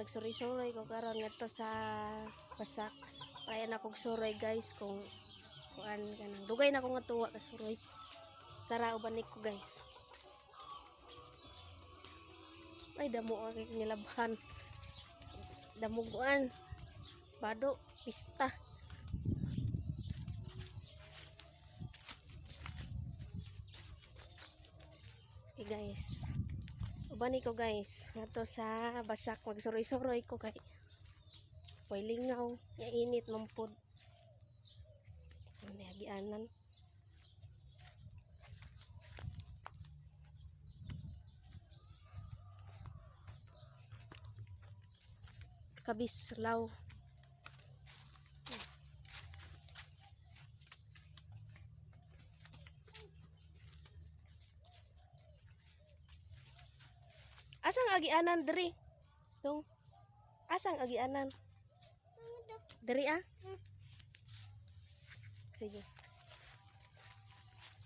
Magsuroy-suroy ko karon ngadto sa Basak. Payan akong suroy, guys, kung kuan kanang dugay na ko nga tuwa ka suroy. Tara, uban ko, guys. Ay, damo ang nilabhan. Damuguan. Bado, pista. Okay, guys. Uban ko, guys. Ngadto sa Basak, magsuroy-suroy ko kay way lingaw, ya init man pod. Ang agianan. Kabislaw. Asang agianan diri? Dong. Asang agianan? Diri ah? Sige.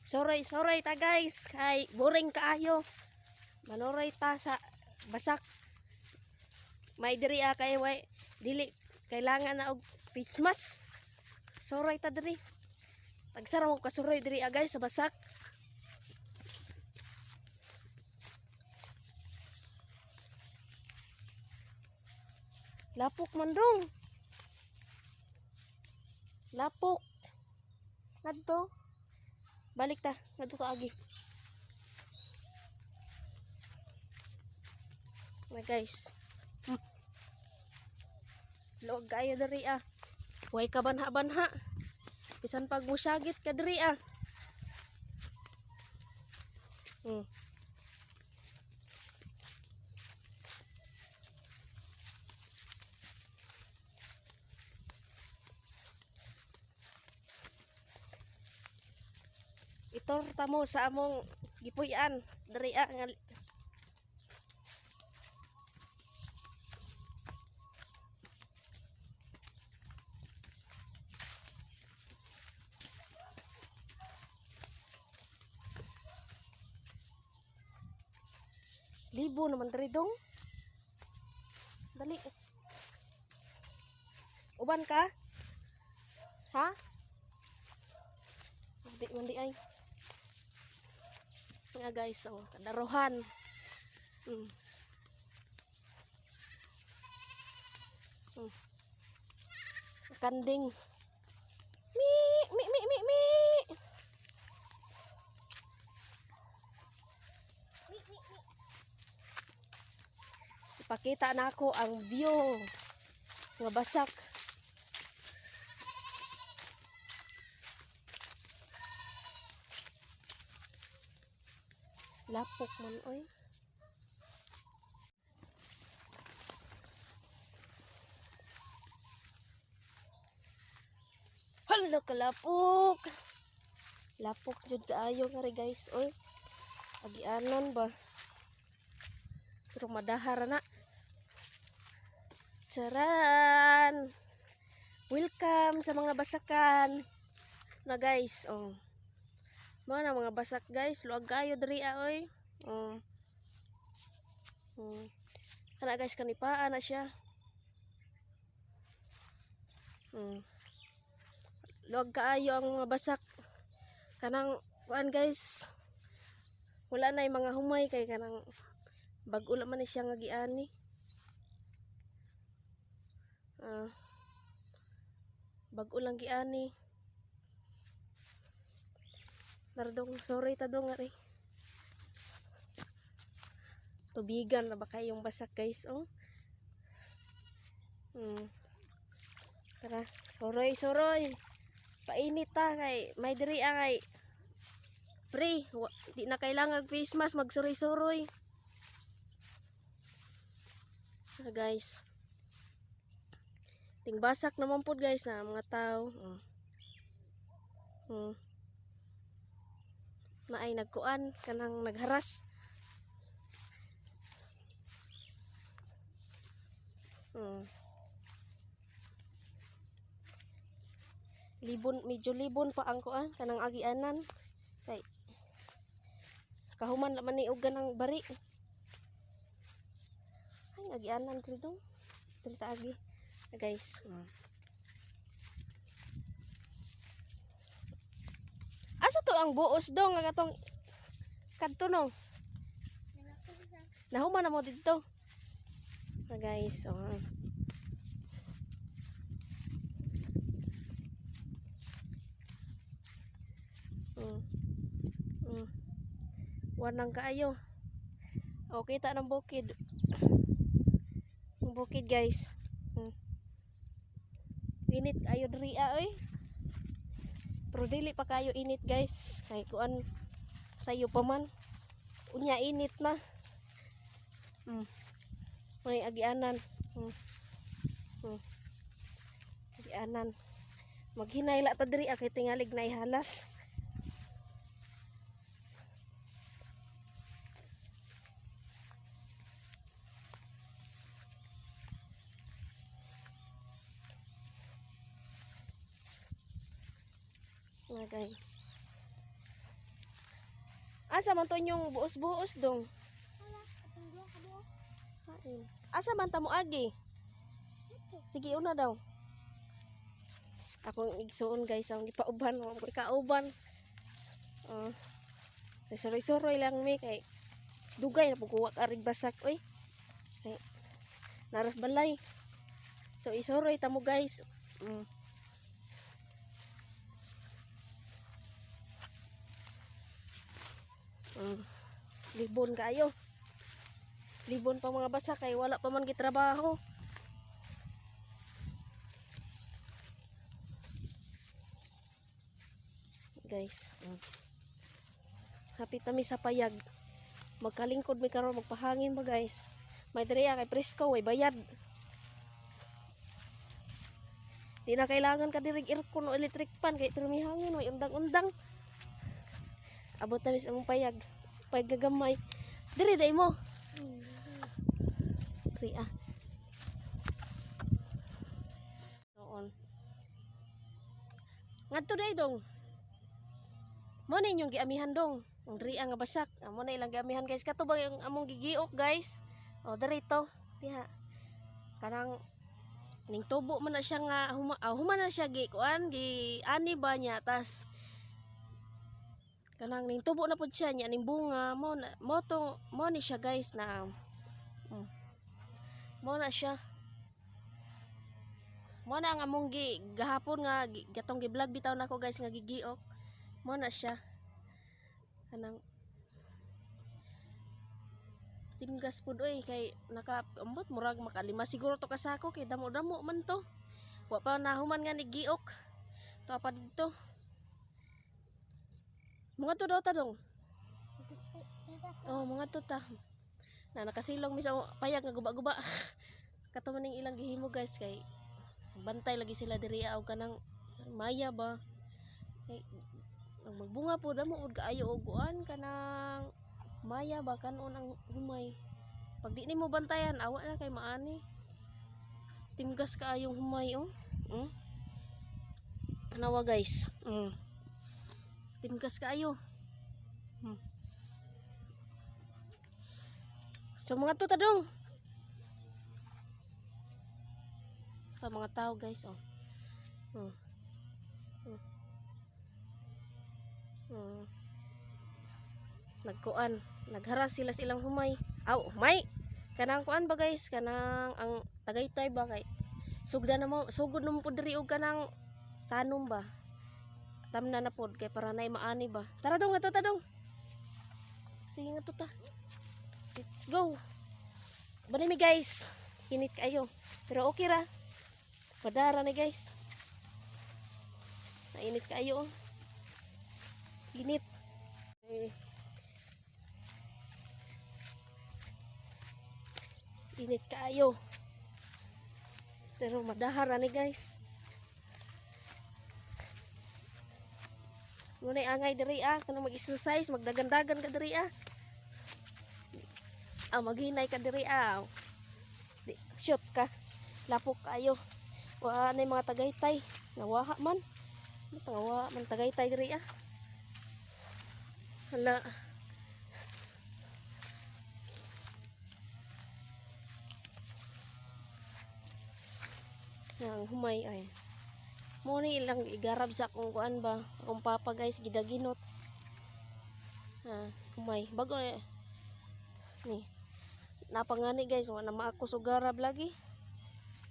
Suroy, suroy ta, guys. Kay boring kaayo. Manuroy ta sa Basak. May diri ah kay way dili kailangan na og face mask. Suroy ta diri. Tagsara mo kasuroy diri ah, guys, sa Basak. Lapok man dong. Lapok. Ngadto. Balik ta. Ngadto ta agi. Na, guys. Luwag kaayo diri ah. Way ka banha-banha. Bisan pag musyagit ka diri ah. Itorta mo sa among gipuy-an diri ah nga. Libo naman diri dong. Dali. Uban ka? Ha? Di man di ay. Nga, guys, oh, kadaruhan. Kanding. Mi, mi, mi, mi, mi. Mi, mi, mi. Ipakita na ako ang view nga Basak. Lapok man oy. Hala, kalapok. Lapok jud kaayo ngari, guys, oy. Agianan ba? Pero madahara na. Charan! Welcome sa mga basakan. Na, guys, oh. Mga na mga Basak, guys, luag kayo diri ah, oy. Oh. Kana, guys, kanipaan na siya. Luag kaayo ang mga Basak. Kanang kuan, guys. Wala na yung mga humay kay kanang bag-o man ni siya nga giani. Ah. Bag-o lang giani. Nardong, sorry ta dong ari. Tubigan na ba kayong Basak, guys, oh? Tara, suroy, suroy. Painit ta kay may diri ah kay free, di na kailangan face mask, magsuroy-suroy. Ah, guys. Tingbasak naman pod, guys, na mga tao. Oh. Na ay nagkuan kanang nagharas. Libon, medyo libon pa ang kuan kanang agianan kay kahuman naman ni og ganang bari. Ay, agianan diri dong. Diri ta agi. Ah, guys. Asa to ang buos dong nga katong kadto no? Nahuman na mo didto. Ah, guys, oh. Wanang kaayo. O, kita ng bukid. Ang bukid, guys. Init ayo diri ah, oy. Pero dili pa kayo init, guys. Kay kuan sayo pa man. Unya init na. May agianan. Agianan. Maghinay la ta diri ah, kay tingalig na ihalas. Mga guys. Asa man to inyong buos-buos dong? Wala, atong duha ka buok. Hain. Asa man ta mo agi? Sige, una daw. Akong igsuon, guys, ang gipauban mo ko ikauban. Suroy-suroy lang mi kay dugay na pud ko wa karig basak oy. Kay naras balay. So isuroy ta mo, guys. Libon kayo. Libon pa mga basa kay wala pa man gitrabaho. Guys. Happy ta mi sa payag. Magkalingkod mi karon, magpahangin ba, guys. May diri kay presko, way bayad. Di na kailangan ka diri aircon o electric fan kay pirmi hangin, way undang-undang. Abot na mi sa among payag. Payag gagamay. Diri dai mo. Diri ah. Noon. Ngadto dai dong. Mo na inyong giamihan dong. Ang diri nga basak. Ah, mo na ilang giamihan, guys. Kato ba yung among gigiok, guys? O diri to. Diha. Kanang ning tubo man na siya nga human na siya gi kuan gi ani ba niya, tas kanang ning tubo na pud siya niya ning bunga mo na, mo to mo ni siya, guys, na mo na siya, mo na ang among gi gahapon nga gatong gi vlog bitaw nako, guys, nga gigiok mo na siya, kanang timgas pud oy, kay naka ambot murag makalima siguro to kasako kay damo-damo man to, wa pa nahuman nga ni giok to pa didto. Mga to daw ta dong. Oh, mga to ta na nakasilong mi sa payag nga guba-guba. Kato man ning ilang gihimo, guys, kay bantay lagi sila diri og kanang maya ba, kay ang magbunga po damo ud kaayo og kuan, kanang maya ba, kanon ang humay. Pag di nimo bantayan, awa na kay maani. Timgas kaayong humay oh. Anawa, guys. Timgas kaayo. So mga to tadong. Ito mga tao, guys, oh. Nagkuan, nagharas sila sa ilang humay. Aw, humay. Kanang kuan ba, guys, kanang ang Tagaytay ba, kay sugda na mo, sugod na mo pud diri og kanang tanom ba. Tamna na pod kay para nay maani ba. Tara dong, ato ta dong. Sige nga to ta. Let's go. Bani mi, guys. Init kayo. Pero okay ra. Padara ni, guys. Nainit kayo oh. Init. Eh. Init kaayo. Pero madahara ni, guys. Muna angay diri ah, kanang mag-exercise, magdagandagan ka diri ah. Ah, maghinay ka diri ah. Di, shoot ka. Lapok kayo. Wa na yung mga Tagaytay. Nawaha man. Ano man Tagaytay diri ah. Hala. Ang humay ay. Mo ni ilang igarab sa akong kuan ba, akong papa, guys, gidaginot. Ah, humay. Bago eh. Ni. Napangani, guys, wala na maako og garab lagi.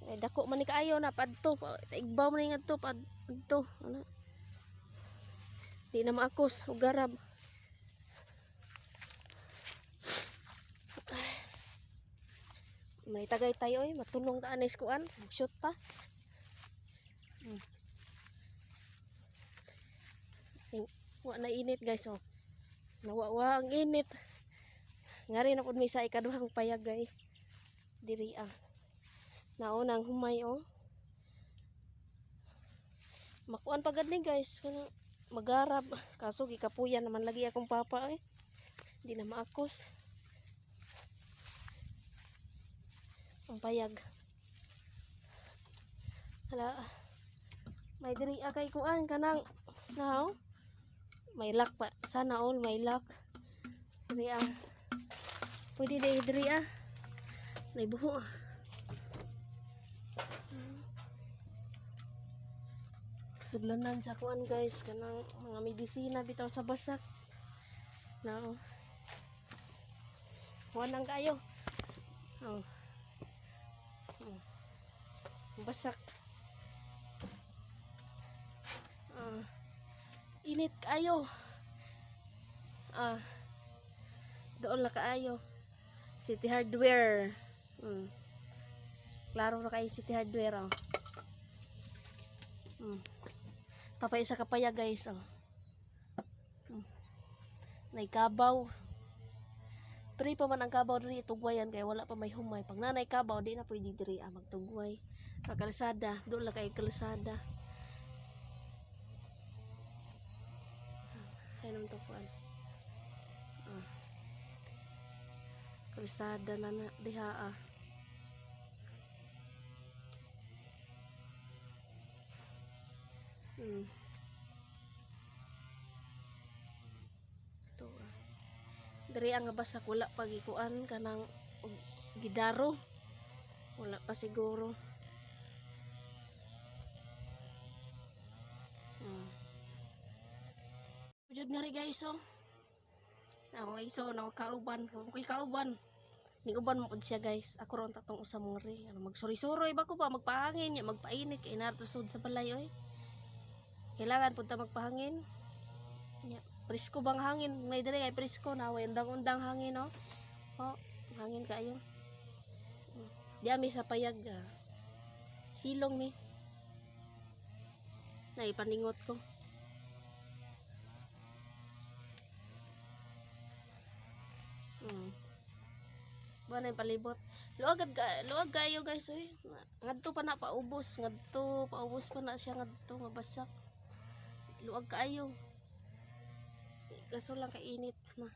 Eh, dako man ni kaayo na padto, paigbaw man ni ngadto padto. Ano? Di na maakos og garab. May tagay tayo eh, matulong ka anis kuan, shoot pa. Wa na init, guys, oh. Nawawa ang init. Ngari na pud mi sa ikaduhang payag, guys. Diri ah. Nauna ang humay oh. Makuan pa gad ni, guys, kanang magarab kaso gikapuyan naman lagi akong papa eh. Di na maakos. Ang payag. Hala. May diri ah, kay kuan kanang now. May lock pa. Sana all may lock. Diri ah. Pwede diri diri ah. May buho. Sudlanan sa kuan, guys, kanang mga medisina bitaw sa basak. Now. Kuan lang kayo. Oh. Oh. Basak. Ah. Init kayo. Ah. Doon la kaayo. City Hardware. Klaro na kay City Hardware oh. Tapay isa kapaya, guys, oh. Nay kabaw. Pre pa man ang kabaw diri tugwayan kay wala pa may humay. Pag nanay kabaw di na pwede diri ah, magtugway. Sa kalsada, doon lang kay kalsada. Ay naman to kuan. Ah. Kalsada na na diha ah. Ito ah. Diri ang basak wala pa gikuan kanang og gidaro. Wala pa siguro. Jud nga ri, guys, oh. Ako iso na kauban, kung ko'y kauban. Ni uban mo pud siya, guys. Ako ron tatong usa mong ri. Ano magsuri-suroy ba ko ba magpahangin ya magpainit kay narto sud sa balay oy. Kailangan punta magpahangin. Ya, presko bang hangin? May diri kay presko na way undang-undang hangin oh. Oh, hangin kayo. Di ami sa payag. Ah. Silong mi. Ay, paningot ko. Ba na yung palibot. Luag ka, luag kayo, guys, oy. Ngadto pa na paubos, ngadto paubos pa na siya ngadto nga basak. Luag kaayo. Kaso lang kainit na.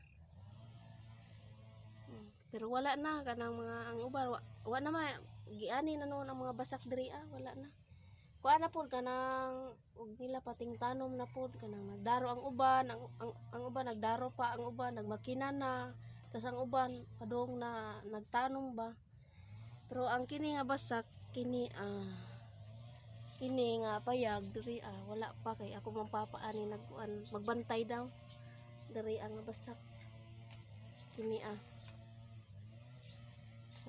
Pero wala na kanang mga ang uban wa na ma giani na noon ang mga basak diri ah, wala na. Kuha na pod kanang og nila pating tanom na pod kanang nagdaro ang uban, ang uban nagdaro pa ang uban, nagmakina na. Tas ang uban padung na nagtanom ba. Pero ang kini nga basak kini ah kini nga payag diri ah wala pa kay ako man papaani nagkuan magbantay daw diri ang nga basak kini ah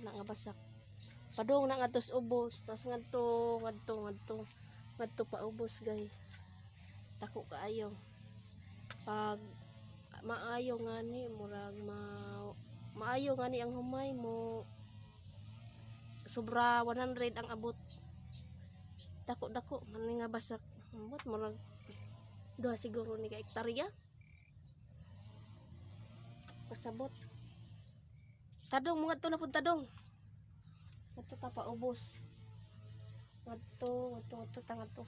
wala nga basak padung na ngadto sa ubos, tas ngadto ngadto ngadto ngadto pa ubos, guys. Dako kaayo. Pag maayo ngani murag ma maayo ngani ang humay mo sobra 100 ang abot. Dako dako man ni nga basak. Ambot murag duha siguro ni ka hektarya kasabot. Tadong mga to na pud tadong ngadto ta paubos ngadto ngadto ngadto ta ngadto.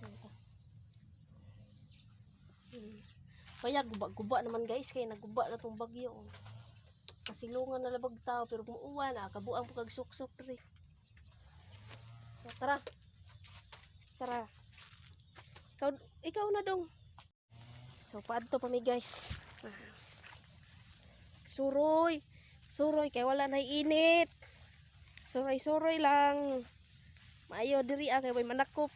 Ngadto. Kaya guba-guba naman, guys, kay naguba na tong bagyo. Oh. Kasilungan na labag tao pero muuwan na kabuang po kag suksok diri. So tara. Tara. Ikaw, ikaw na dong. So paadto pa mi, guys. Ah. Suroy. Suroy kay wala na init. Suroy-suroy lang. Maayo diri ah, kay way manakop.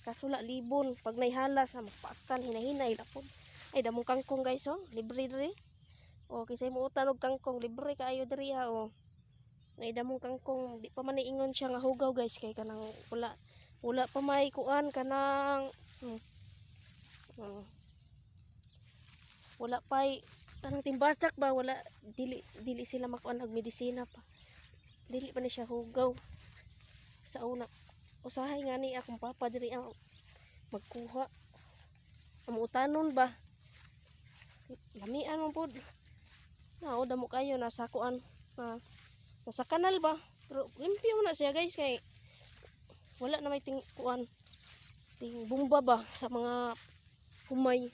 Kasula libon pag naihala sa magpaakan hinahinay lapod. Ay damong kangkong guys oh, libre diri. Oh, kisay mo utan og kangkong libre kaayo diri ha oh. Nay damong kangkong, di pa man ingon siya nga hugaw guys kay kanang wala wala pa may kuan kanang wala pay kanang timbasak ba, wala dili dili sila makuan og medisina pa. Dili pa ni siya hugaw sa una. Usahay nga ni akong papa diri ang magkuha. Amutanon ba? Lamian man pod. Nao damo kayo nasa kuan na nasa kanal ba? Pero limpyo na siya guys kay wala na may ting kuan ting bumba ba sa mga humay.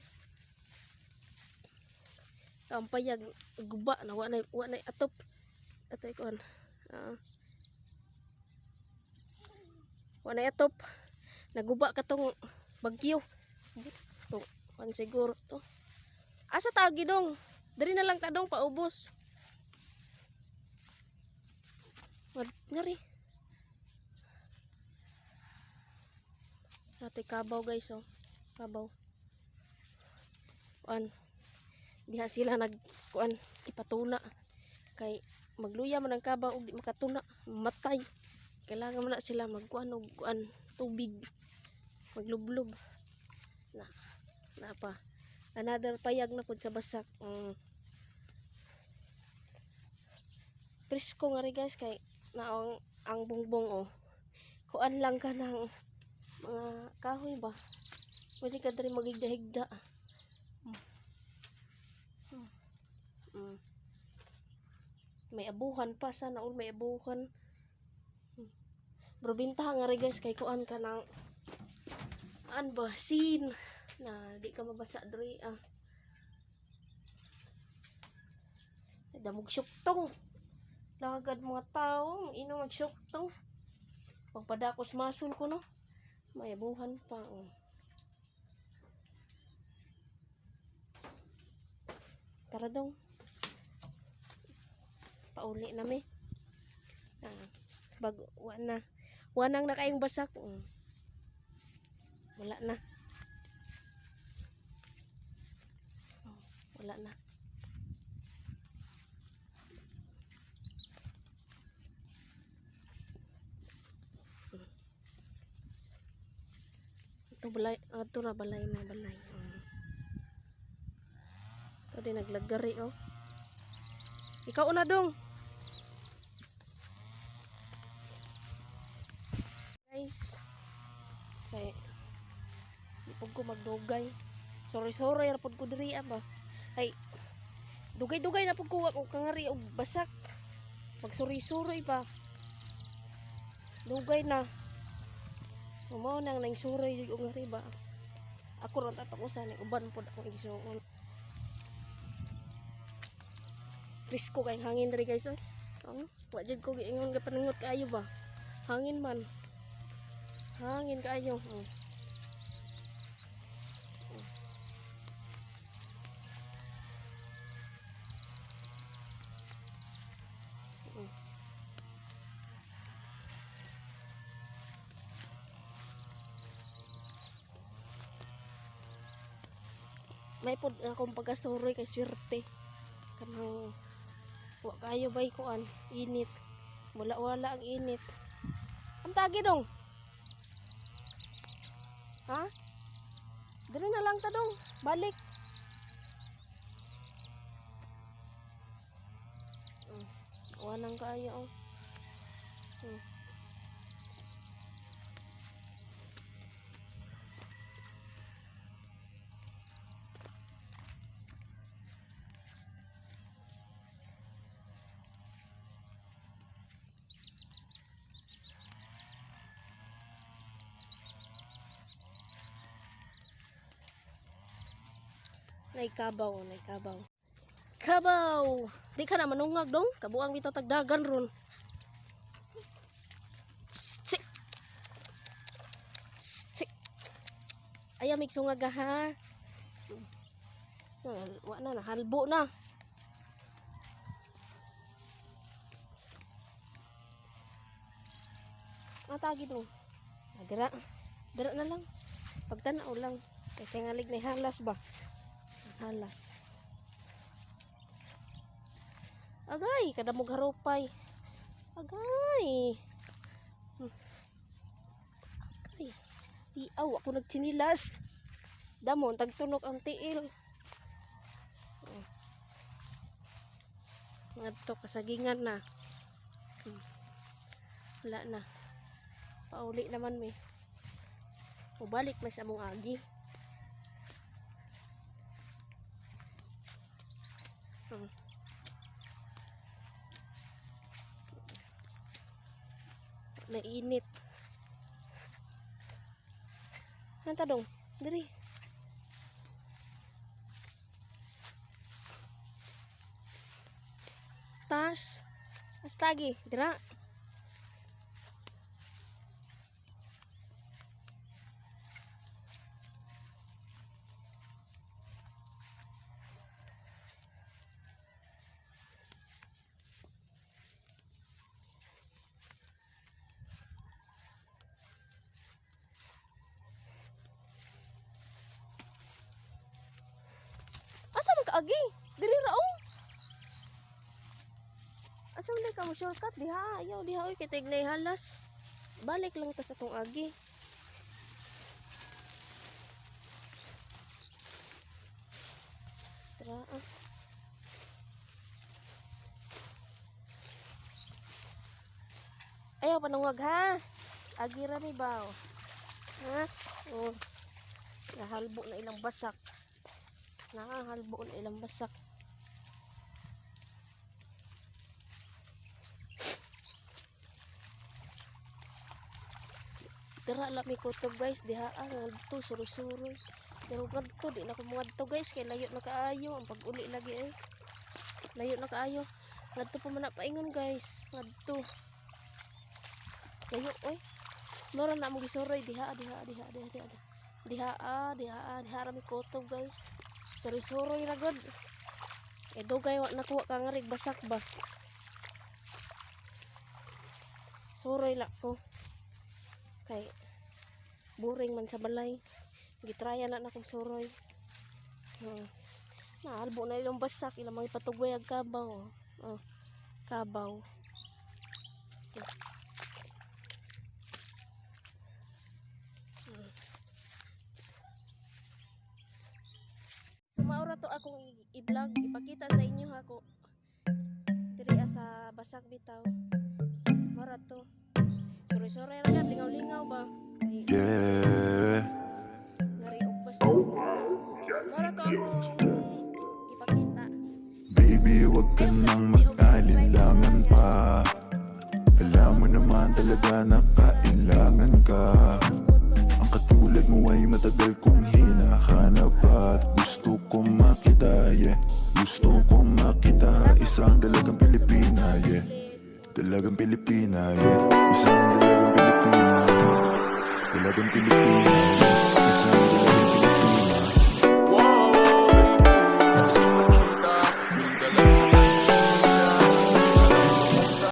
Ang payag guba na wa na atop. Atoy kuan. Ah. Wa na atop. Naguba katong bagyo. To, kuan siguro to. Asa tagi dong? Diri na lang ta dong paubos. Wad ngari. Ate kabaw guys oh. Kabaw. Kuan. Diha sila nag kuan ipatuna kay magluya man ang kabaw og di makatuna, matay. Kailangan man na sila magkuan og kuan tubig. Maglublob. Na na pa. Another payag na pud sa basak. Presko nga rin guys kay naong ang bungbong oh. Kuan lang ka ng mga kahoy ba. Pwede ka diri maghigda-higda. Mm. Mm. May abuhan pa, sana all may abuhan. Bro, bintaha nga rin guys kay kuan ka ng an ba sin na di ka mabasa diri ah. Damog syuktong. Lagad mga tao, ino magsyuktong. Pagpadakos masol ko no. May abuhan pa oh. Tara dong. Pauli na mi. Ah, bago wa na. Wa nang nakaayong basak. Wala na. Oh, wala na. Ito balay, ato na balay na balay. Ito din naglagari oh. Ikaw una dong. Guys. Kay di pud ko magdugay. Sorry sorry ra pud ko diri ah ba. Ay dugay-dugay na pud ko wa ko kangari og basak. Magsuri-suri pa. Dugay na. So mao nang nang suroy og ngari ba. Ako ron tatapusan ni uban pud akong igsuon. Presko kay hangin diri guys oy. Oh, wa jud ko giingon ga paningot kaayo ba. Hangin man. Hangin kaayo. Oh. Oh. May pod akong pagkasuroy kay swerte. Kanang wa kayo bay kuan init. Wala wala ang init. Ang tagi dong. Ha? Dili na lang ta dong. Balik. Wanang kaayo oh. Naikabaw, naikabaw. Kabaw! Di ka na manungag dong. Kabuang bitaw tagdagan ron. Sik! Sik! Ayaw, mig sungag ka, ha? Wa na, nahalbo na. Ang tagi dong. Ah, dira. Dira na lang. Pagtanaw lang. Kay tingalig na halas ba? Halas. Agay, kadamog harupay. Agay. Agay. Iaw, ako nagtsinilas. Damo, tagtunok ang tiil. Oh. Ngadto kasagingan na. Wala na. Pauli naman mi. Ubalik may sa among agi. Nainit. Hanta dong, diri. Tas. Astagi, dira. Asa man kaagi? Diri ra oh. Asa man ka mo shortcut diha? Ayaw diha oy kay tignay halas. Balik lang ta sa tong agi. Tara ah. Ayaw panungwag ha. Agi ra mi baw. Ha? Oh. Nahalbo na ilang basak. Nakahalbo na ilang basak. Dira lang may kutob guys, diha ah, ngadto suro-suroy. Pero ngadto di na ko ngadto guys kay layo na kaayo ang pag-uli lagi ay. Layo na kaayo. Ngadto pa man na paingon guys, ngadto. Layo oy. Mora na mo gisuroy diha diha diha diha diha. Diha ah, diha ah, diha ra may kutob guys. Pero suroy ra gud. Eh dugay wa nakuha ka nga rig basak ba. Suroy la ko. Kay boring man sa balay. Gitrya na nakong suroy. Naalbo na ilang basak, ilang mga ipatugway ang kabaw. Oh. Kabaw. So maura to akong i-vlog, ipakita sa inyo ha ko diri sa basak bitaw. Maura to. Suroy-suroy ra gab, lingaw-lingaw ba. Kay ngari og basak. So maura to akong ipakita. Baby, wag ka nang mag-alinlangan pa. Alam mo naman talaga na kailangan ka. Ang katulad mo ay matagal kong hinahanap at gusto kong makita, yeah. Gusto kong makita isang dalagang Pilipina, yeah. Dalagang Pilipina, yeah. Isang dalagang Pilipina, yeah. Dalagang Pilipina.